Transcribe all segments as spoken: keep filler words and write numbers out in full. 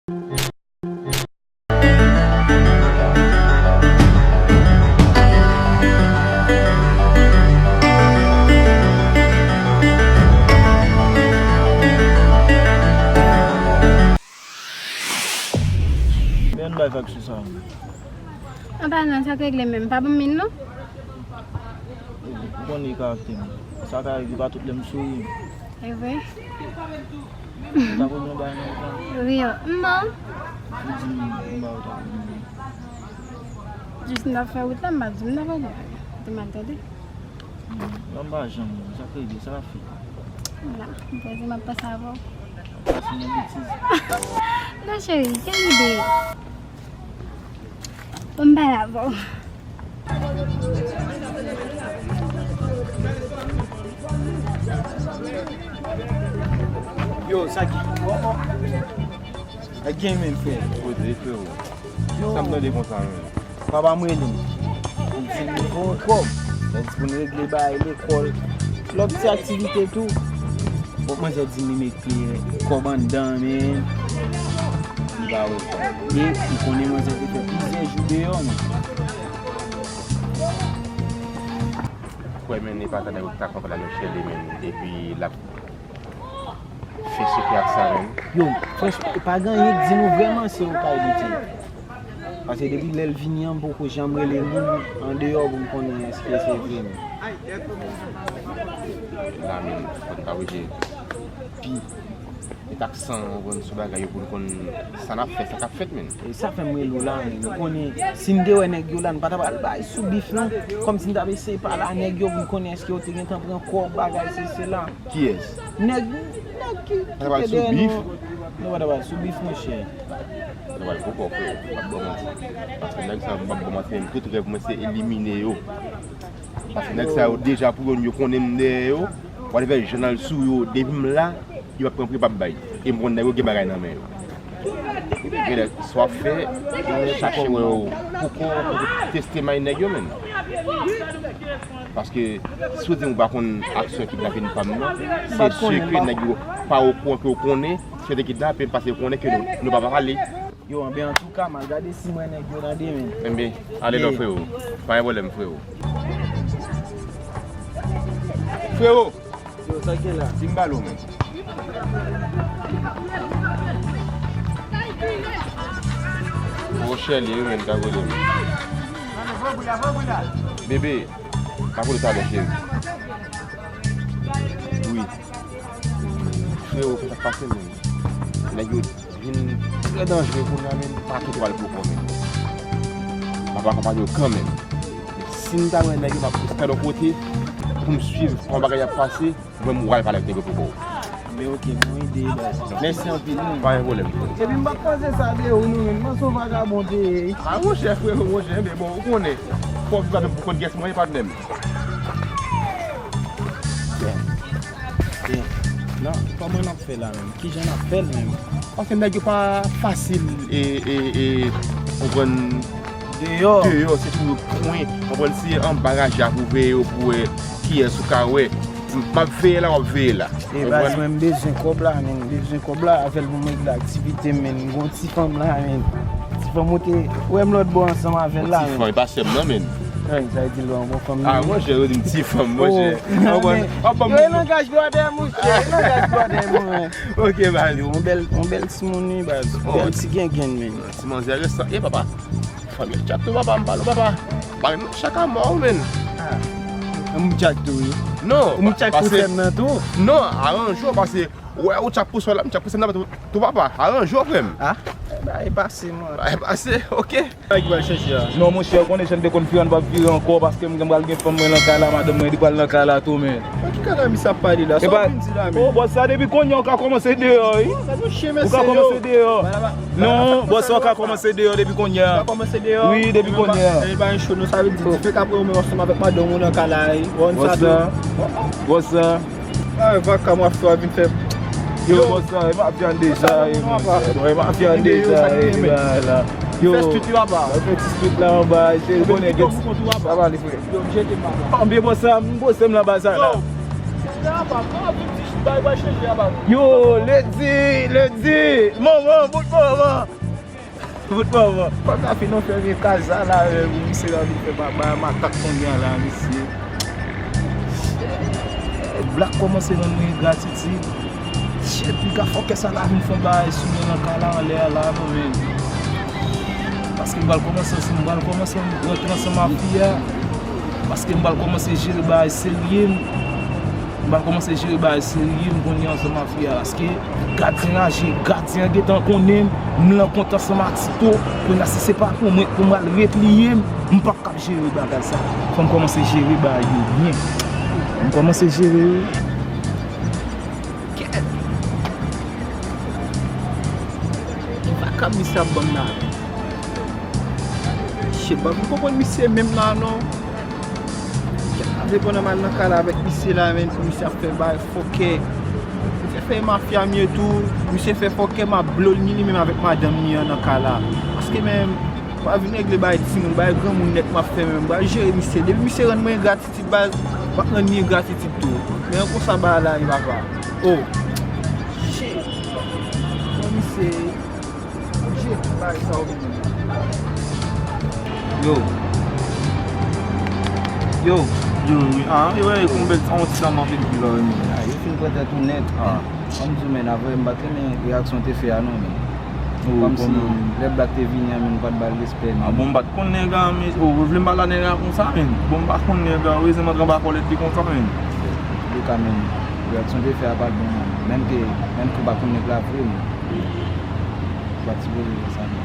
Men bay vag sou sa. Anba nan sa k regle menm, pa ban m min non. Ou konnen karaktè m. Sa ka rive pa tout lè m souri. E vre? Ou ta konn yon bagay nan tan. Rio. Non. Ou di m yon bagay ou ta konn. Jis m t ap fè wout la, m pa di m nan fè bagay. Ou te mal tande. Mwen m pa janm, sa k rive, sa ap fèt. Vwala, m panse m ap pase avè w. Pase nan betiz. Non, cheri, ki ide? Bon, m pale avè w. Yo, sa ki. Oh, oh. Sa gen, men, frè? Kote, frè? Yo. Sa m tande konsa, men. Papa m rele m. Li di m li voye yon kòb. Li di pou n regle bagay lekòl. Lòt ti aktivite tou. Bon, manzè di m li mete kòb anndan, men li pa wè kòb. E ou konnen manzè te fè plizyè jou deyò, men. Kwè, men, li pa ta nèg ki ta konprann la, men chèli, men. Epi l ap fè cheke ak sa menm. Yo, franchman, pa gen anyen k di nou vrèman se yon kay li te ye. Paske depi lè l vini an, m poko janm rele moun andeyò pou m konnen èske se vre menm. La menm, fò n ta oblije pi met aksan, ou konn, sou bagay yo pou n konn sa n ap fè, sa k ap fèt menm. E sa fè m rele w la menm. Ou konnen, si n te wè nèg yo la, n pa ta pral bay sou bif non. Kòmsi n t ap eseye pale a nèg yo pou n konnen èske yo te gentan pran kòb, bagay, se, se la. Kiyès? Nèg, nèg ki, ki te dèyè nou. Nou pa ta pral sou bif, monchè. Nou pral pou kò, frè, m p ap ba w manti. Paske nèg sa yo, m p ap ba w manti, menm tout rèv mwen se elimine yo. Paske nèg sa yo deja pou yo, yo konnen m dèyè yo. Whatever, jan al sou yo, depi m la, yo p ap pran pri, p ap bay. E m konn nèg yo gen bagay nan men yo. Genlè, sa w ap fè, chache wè yo. Poko, poko teste may nèg yo menm. Paske si w di m ou pa konn aksyon kidnapin pa m nan, se si ke nèg yo pa okouran ke w konnen, si yo te kidnape m, pase yo konnen ke nou, nou pa pale. Yo, anben, antouka, m al gade si m wè nèg yo nan demen. Enben, ale non, freo. Pa gen pwoblèm, freo. Freo! Yo, sa k gen la? Di m balo, men. Rochelle, wi, men, ka kote m. Bebe, m ap koute talè, cheri. Wi. Freo, sa k pase, men? Nèg yo vin trè danjere kounye a, men, pa tou twal pou kò, men. M ap akonpaye yo kanmenm. Si m ta wè nèg yo, m ap fè yon kote pou m swiv kòman bagay ap pase. Mwen, m pral pale ak nèg yo pou kò w. Men oke, bon ide, baz. Mèsi anpil, wi. Pa gen pwoblèm. Epi m pa t panse sa de ou, non, men m panse w vagabon te ye. A, monchè, frero, monchè, men bon, ou konnen. Fòk ou gade pou kont gès mwen, patnè m. Byen. Byen. Non, kòman n ap fè la menm? Kijan n ap fè l menm? Paske nèg yo pa fasil, e, e, e, konprann. Deyò. Deyò, se tou kwen. Konprann, se anba raje a pou veye yo, pou wè kiyès ou ka wè. M ap veye la, w ap veye la. E baz, mwen, m bezwen kòb la, men. M bezwen kòb la, avè l pou m regle aktivite m, men. M gon ti fanm la, men. Ti fanm ou te wè m lòt bò ansanm avè l la, men. Ti fanm, e pa sè m nan, men. Sa vle di l pa yon bon fanm nan. A, monchè, yo di m ti fanm, monchè. Yo, e langaj blòdè, monchè, e langaj blòdè, mwen. Ok, baz. Yo, yon bèl, yon bèl timoun, wi, baz. Bèl ti gengenn, men. Ti manzè resan. E, papa. Fanmi tchak tou, papa, m pale w, papa. Ba nou tchak a mò, men. A. M tchak tou, wi. Non, m tchak pou sè m nan tou. Non, aranje w, paske, wè, ou tchak pou sè w la, m tchak pou sè m nan tou, tou, papa. Aranje w, frè m. A, bagay pase, man. Bagay pase, ok. Bagay ki pral chanje a. Non, monchè, ou konnen jan n te konn fè, an n p ap vire ankò, paske m gen, pral gen fanm mwen nan kay la, madanm mwen li pral nan kay la tou, men. Nan ki kaka misye ap pale la? Sa w vin di la, men? O, bòs, sa depi kounye a ou ka kòmanse deyò, wi. Ou ka kòmanse deyò. Non, bòs, sa ou ka kòmanse deyò depi kounye a. Ou ka kòmanse deyò? Wi, depi kounye a. E pa yon cho, non, sa vle di, dife k ap remen ansanm avèk madanm ou nan kay la, wi. Bòs la. Bòs la. A, vaka m ap fè w vin fè. Yo, bòs la, e mafya n deja, e, monchè. Non, e mafya n deja, e, la, la. Yo. Fè street yo aba. Fè ti street la anba, cheri, konnen gen ti. Sa va, li frè. Yo, m jete m aba. Anben, bòs la, m poze m la anba sa la. Yo. Street la anba, non, vin ti. Yo, ledi, ledi, manman, bout manman. Bout manman. Fòk ta fin nou fèmen kay sa la, men pou misye la vin fè ba, ba makak kounye a la, mesye. Black kòmanse rann mwen engratitid. Shit, piga fòkè sa la vin fè bagay sou mwen nan kay la anlè a la, non, men. Paske m pral kòmanse, m pral kòmanse rantre ansanm ak fi a. Paske m pral kòmanse jere bagay serye. M pral kòmanse jere bagay serye m kounye a ansanm ak fi a. Paske gadyen an aji, gadyen an gentan konnen m, m lan kont ansanm ak Tito. Kounye a si se pa pou mwen, pou m al repliye m, m p ap kab jere bagay sa. Fò m kòmanse jere bagay yo byen. Fò m kòmanse jere yo. Kèt! Ki vakab misye ap ban m la? Shit, bro, m konprann misye menm la non. Kèt, sa vle pandan m al nan kay la avèk misye la, menm pou misye ap fè bagay fòkè. Misye fè mafya m ye tou, misye fè fòkè, m ap blo l ni li menm avèk madanm li an nan kay la. Paske menm, m pa vin regle bagay timoun, bagay granmoun nèt m ap fè menm. M pral jere misye. Depi misye rann mwen gratitid baz, m ap rann li gratitid tou. Men konsa bagay la ye papa. Oh. Shit. Bon, misye. Yo. Yo. Yo, wi. Ah, yo, wè, konbèt, on ti sa m anvi di la, wi. Ah, yo fin pran tèt ou nèt. Ah. Kòm di w, men, avè m pa t renmen reyaksyon w te fè a, non, men. Oh, kòmsi lè Black te vini an, men, ou pa t ba l respè, men. Ah, bon, m pa t konn nèg la, men, oh, ou vle m pale a nèg la konsa, men. Bon, m pa t konn nèg la, rezèman tranba kòlèt li konsa, men. Antouka, men, reyaksyon w te fè a pa t bon, men. Menm ke, menm ke w pa konn nèg la vre, men. Ou pa t sipoze fè sa, non.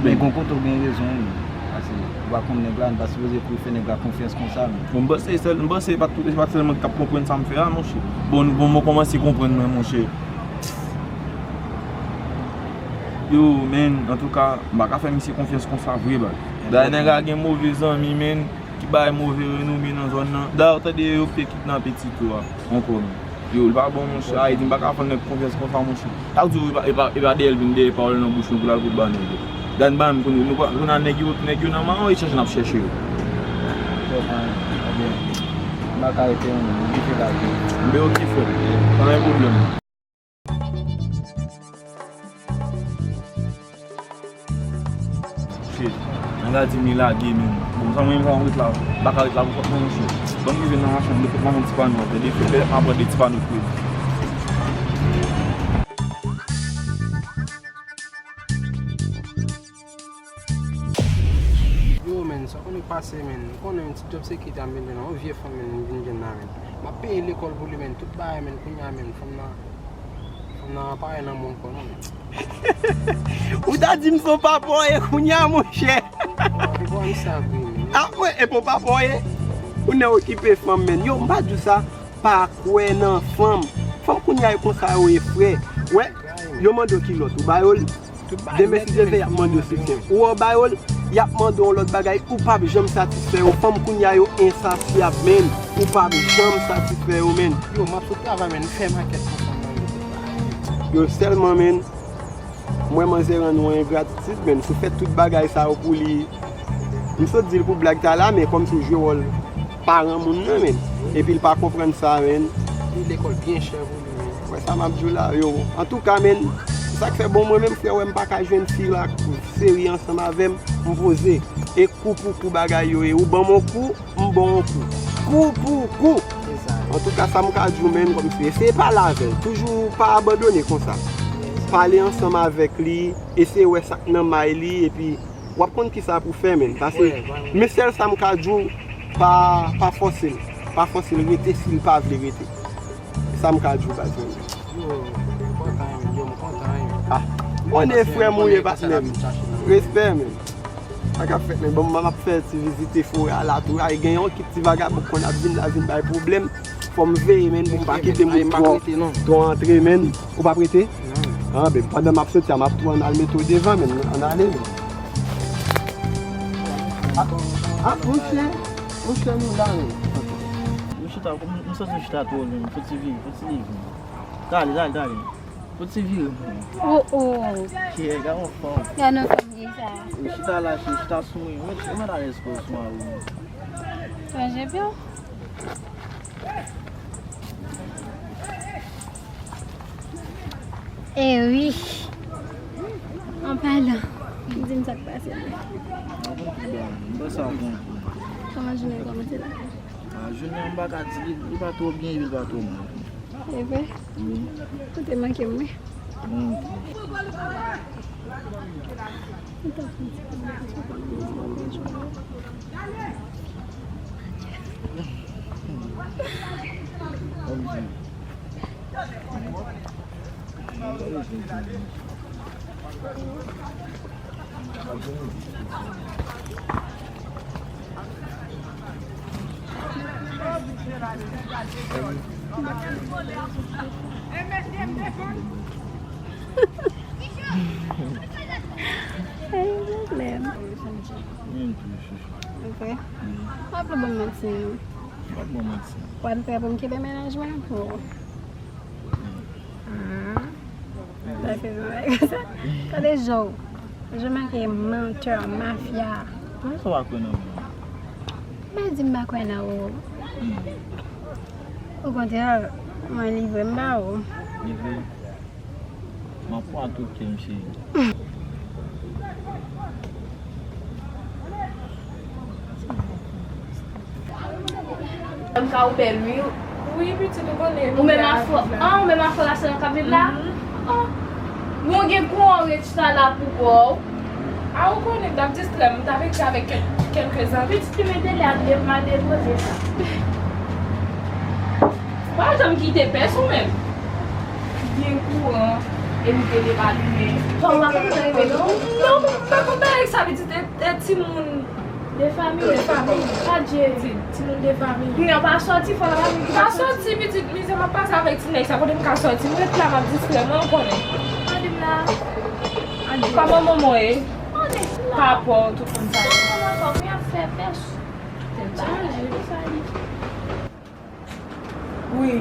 Men gon kote w gen rezon, wi. Paske ou pa konn nèg la, nou pa sipoze kouri fè nèg la konfyans konsa, men. Bon, m panse sèl, m panse e pa t tout, e pa t sèlman ki t ap konprann sa m fè a, monchè. Bon, bon, mwen kòmanse konprann mwen, monchè. Yo, men, antouka, m pa ka fè misye konfyans konsa vre, baz. Dayè nèg la gen move zanmi, men. Ki bay move renome nan zòn nan. Dayè, w tande yo te kidnape Tito a ankò, men. Yo, li pa bon, monchè. Ayiti, m pa ka fè nèg konfyans konsa, monchè. Sa k di w, e pa, e pa, e pa dèyè l vin dèyè pawòl nan bouch nou pou l al kout ba nèg yo. Gad m ba m konnen, nou pa, kounye a nèg yo, nèg yo nan mawon, e chèche n ap chèche yo. M pa ka rete non, m oblije lage. M ben oke frè m. Pa gen pwoblèm. Shit. Nèg la di m li lage, men. Bon, sa mwen menm sa mwen ret la. M pa ka ret la pou kont mwen, monchè. Ban m rive nan machann, m fè m pran ti pano, tande, fè m pran de ti pano tou. Yo, men, sa konnen k pase, men. Ou konnen, men, ti djòb sekirite a, men, yon vye fanm, men, m vin jwenn la, men. M ap peye lekòl pou li, men, tout bagay, men, kounye a, men, fanm nan, fanm nan pa nan men w ankò, non, men. Ou ta di m se yon papa w ye kounye a, monchè. Ou pa konn sa vre, men. Ah, mwen, e pou papa w ye? Ou nèk okipe fanm, men. Yo, m pa di w sa. Pa kwè nan fanm. Fanm kounye a yo konsa yo ye frè. Wè, yo mande w kilòt, ou ba yo l. Demen si Dye vle, y ap mande w soutyen. Ou wè w ba yo l, y ap mande w yon lòt bagay, ou p ap janm satisfè yo. Fanm kounye a yo ensasyab, men. Ou p ap janm satisfè yo, men. Yo, m ap sot travay, men, fè makèt pou fanm nan yo. Yo sèlman, men. M wè manzè rann ou an engratitid, men, si w fè tout bagay sa yo pou li. M sot di l pou blag talè, men kòmsi w jwe wòl paran moun nan, men. Epi l pa konprann sa, men. Li lekòl byen chè pou li, men. Wè sa m ap di w la, yo. Antouka, men, sa k fè bon mwen menm, frè, wè m pa ka jwenn fi la seri ansanm avè m, m poze. E kou pou kou bagay yo ye. Ou ban m yon kou, m ba w yon kou. Kou pou kou. Se sa. Antouka, sa m ka di w, men, kòmsi, eseye pale avè l. Toujou pa abandone konsa. Pale ansanm avèk li, eseye wè sa k nan may li, epi w ap konn kisa pou fè, men. Paske, men sèl sa m ka di w, pa, pa fòse l. Pa fòse l rete si l pa vle rete. Sa m ka di w, baz, men. Yo, m kontan, yo, m kontan, yo. Ah, konnen frè m ou ye, patnè m. Respè, men. Sa k ap fèt, men, bon, m ap fè ti vizite forè a la tou. Ay, gen yon ekip ti vagabon k konn ap vin la, vin bay pwoblèm. Fò m veye, men, pou m pa kite moun twò, twò antre, men. Ou p ap rete? Non. Ah, ben, pandan m ap soti a, m ap tou ann al mete w devan, men. Ann ale, men. Ah, ah, monchè, monchè, nou la, men. M chita, m, m santi m chita twò, men. Fò ti vire, fò ti vire. Dale, dale, dale. Fò ti vire, men. Oh, oh. Kè, gade yon fanm. Gade yon fanm ki sa. Ou chita la, chita sou mwen. Ou mèt, ou mèt alèz kò sou mari w. Chanje pye w. E wi. An palan, di m sa k pase la. Mwen bon, mwen bon, sa bon. Kòman jounen an kòmanse la? Ah, jounen an m pa ka di, li, li pa twò byen, li pa twò mal. E vre? Wi. Ou te manke m, wi. Bon. Ay, pwoblèm. Mwen tou, chouchou. Ok. W ap ban m manti, non? W ap ban m manti. W ap fè pou m kenbe mennaj mwen? Oh. Ah. Sa fè m mal konsa. Tande jan w, jan w make mantè, mafya. Kòman sa w pa kwè nan mwen? M pa di m pa kwè nan ou. Hmm. Okontrè, mwen livre m ba ou. Livre? M ap pran tout kè m, cheri. M ka ou bèl, wi. Wi, pitit, ou konnen. Ou menm a frè, ah, ou menm a frè Rachel k ap viv la? Mhm. Ah, bon, gen kouran w ret chita la pou kò w. Ah, ou konnen, m t ap distrè m, m t ap ekri avèk kèl-, kèlke zanmi. Pitit, ki mete lè a, m al depoze sa. Pa janm kite pès ou menm. Gen kouran, e m tele pa limen. Kòm w pa konn rive, non? Non, m pa konn bagay sa, pitit, e, e timoun. De fanmi. De fanmi. Pa djeri. Timoun de fanmi. Kounya pa sòti, fò la pa vin. Pa sòti, pitit, mizè m ap pase avèk ti nèg sa, kote m ka sòti? M ret la, m ap distrè mwen, ou konnen. Tande m la. Kòman manman w ye? Kòman w ye? Pa pò, tout moun sa. Kòman w ye? Kòman w ap fè pès? Tèt chaje. Wi.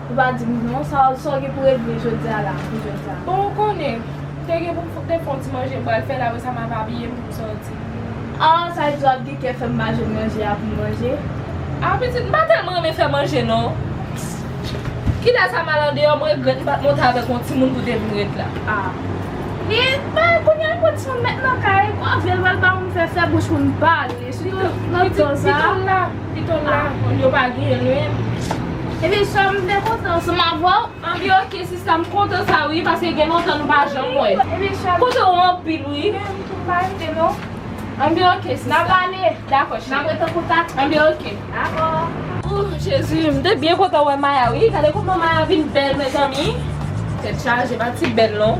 Ou pa di m non, sa, sa w gen pou regle jodi a la, pou jodi a. Bon, ou konnen, m te gen pou m te fè yon ti manje m pral fè la, apre sa m ap abiye m pou m sòti. Ah, sa vle di w ap gen kè fè m pa jwenn manje a pou m manje? Ah, pitit, m pa tèlman renmen fè manje non. Kilè sa m al andeyò, m regrèt m pa t monte avèk yon timoun pou te vin ret la. Ah. Li, men kounye a l pran timoun mèt nan kay, kwa vle l pral ba m fè fè bouch pou m pale. Sitou nan tan sa. Pito la, pito la, moun yo pa genyen l menm. Epi sè m, m te kontan ansanm avè w. Anben oke sista, m kontan sa wi, paske gen lontan nou pa janm wè. Epi sè m, kontan w anpil wi. M pa rete non. Anben oke sista. N a pale. Dakò cheri. N a rete an kontak. Anben oke. Dakò. Oh Jezi, m te byen kontan wè Maya wi. Gade kòman Maya vin bèl mezanmi. Tèt chaje, pa ti bèl non.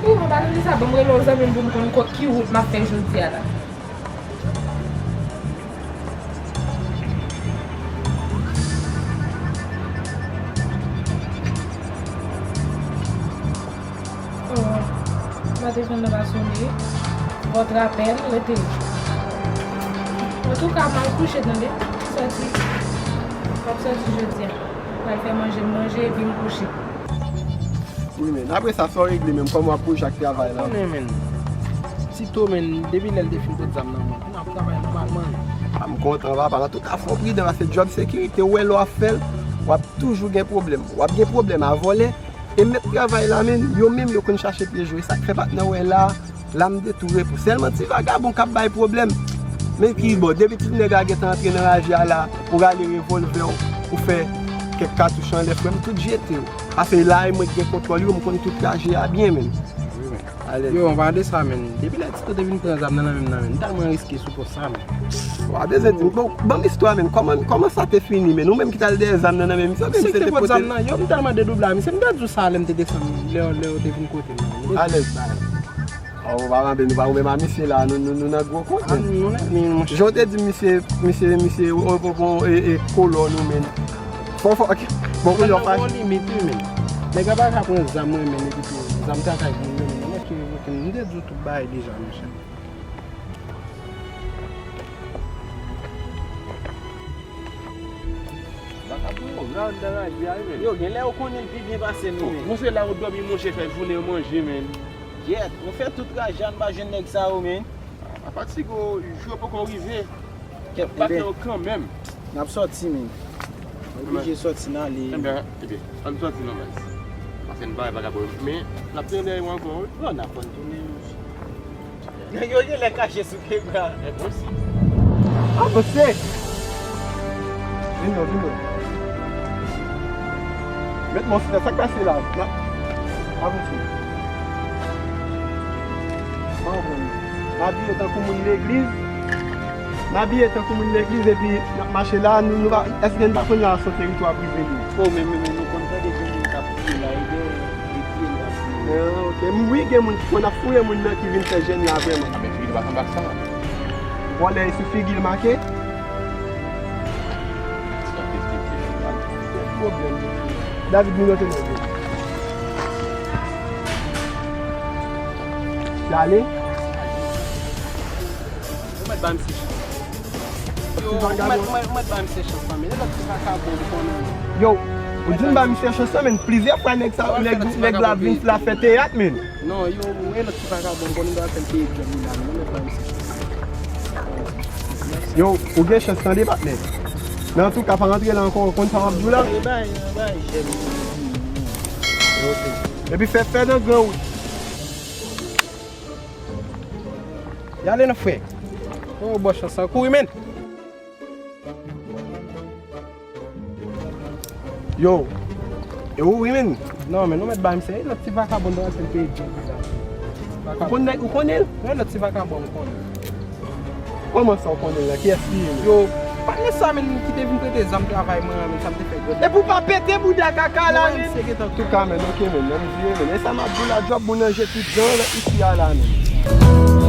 Ouh, m pa tande sa, ban m rele yon zanmi m pou m konn kot ki wout m ap fè jodi a la. Oh, mwen te konn nan pa sone. Vòt rapèl, rete. Antouka, m al kouche, tande. Sòti. M ap sòti jodi a. M al fè manje, m manje, epi m kouche. Wi, men. Apre sa, sa w regle menm? Kòman w ap bouje ak travay la? Konnen, men. Tito, men, depi lè l te fin pran zam nan men m, m ap travay nòmalman. A, m kontan, papa. Antouka, fò w pridan, paske djòb sekirite, ou wè lè w ap fè l, w ap toujou gen pwoblèm. W ap gen pwoblèm a vòlè. E mèt travay la, men, yo menm, yo konn chache pye jwe. Sa k fè patnè w wè la, la m de tou repo. Sèlman ti vagabon k ap bay pwoblèm. Men ki bò, depi ti nèg la gentan antre nan raje a la, ou rale revòlvè w, ou fè kèk katouch anlè, frè m, tout jete w. Paske la, e mwen ki gen kontwòl yo, m konn tout raje a byen, men. Wi, men. Alèz. Yo, an palan de sa, men, depi lè Tito te vin pran zam nan nan men m nan, men, m tèlman riske sou pòs sa, men. Wa bezwen di m, bon, ban m istwa, men, kòman, kòman sa te fini, men, ou menm ki t al dèyè zam nan nan men misye, oubyen misye te pote l? Misye ki te pot zam nan, yo, m tèlman dedoub la, misye, m te di w sa lè m te desann, lè, lè yo te vin kote m nan. Alèz, bay. Oh, pa manke, nou pa ou menm a misye la, nou, nou, nou nan gwo kont, men. Ah, nou nan, men, monchè. Jan w te di misye, misye, misye, o, o, o, e, e, kolòn ou, men. Fò, fò, ok. Bon, kounye a w fache. Nan yon limit, wi, men. Nèg la pa ka pran zam mwen, men, epi tou, zam ta kay moun, men, men, men, men, m te di w tout bagay deja, monchè. Vakabon yo, la anndan raje a, wi, men. Yo, genlè yo konnen l pi byen pase m, wi, men. Monchè, la yo dòmi, monchè, fè jounen yo manje, men. Gyèt, nou fè tout raje a, nou pa jwenn nèg sa yo, men. A fatige w, jou yo poko rive. Kèt, patnè yo kanmenm. N ap sòti, men. Nou oblije sòti, n ale. Enben, enben, ann sòti non, men. Fè n bagay vagabon, men l ap tounen dèyè w ankò, wi. Bon, n ap fè n tounen. Nèg yo genlè kache sou kebra. Enposib. Avanse! Vin non, vin non. Met mwen frè, sa k pase la? N ap avanse. Ann, n abiye tankou moun legliz. N abiye tankou moun legliz epi n ap mache la, nou, nou pa, èske n pa konn la se yon teritwa prive li? O, men, men, men nou konn tande gen moun k ap fouye la, e gen, e gen moun k ap fouye. Ah, ok. M, wi, gen moun, moun ap fouye moun nan ki vin fè jèn la vrèman. A, men figi l pa sanble ak sa. Vòlè e sou figi l make? Pwoblèm. David, vin rete nan vil. Dale. Ou mèt ba misye chans. Yo, ou mèt, ou mèt, ou mèt ba misye chans lan, men. E lòt ti vakabon m konnen. Yo, ou di m ba misye chans lan, men plizyè fwa nèg sa, nèg, nèg la vin la fè teyat, men. Non, yo, e lòt ti vakabon m konnen, m ta fè l peye djòb li la, men. Ou mèt ba misye chans. Yo, ou gen chans tande, patnè. Men antouka, pa rantre la ankò, ou konn sa m ap di w la? E bay, e bay, jèn. Ok. Epi fè, fè nan gran wout. Y ale non, frè. Oh, bò chans lan. Kouri, men. Yo. E ou, wi, men. Non, men nou mèt ba misye. E lòt ti vakabon nan antre peye djòb la. Ou konn nèg, ou konnen l? Non, lòt ti vakabon, m konnen. Kòman sa w konnen l la? Kiyès li ye, men? Yo, patnè sa, men, ki te vin prete zam travay mwen an, men, sa m te fè gwo. Epi w pa pete bouda kaka la, men. Antouka, men, ok, men, nan m di, men. E sa m ap di w la, djòb moun nan jete tout jan isi a la, men.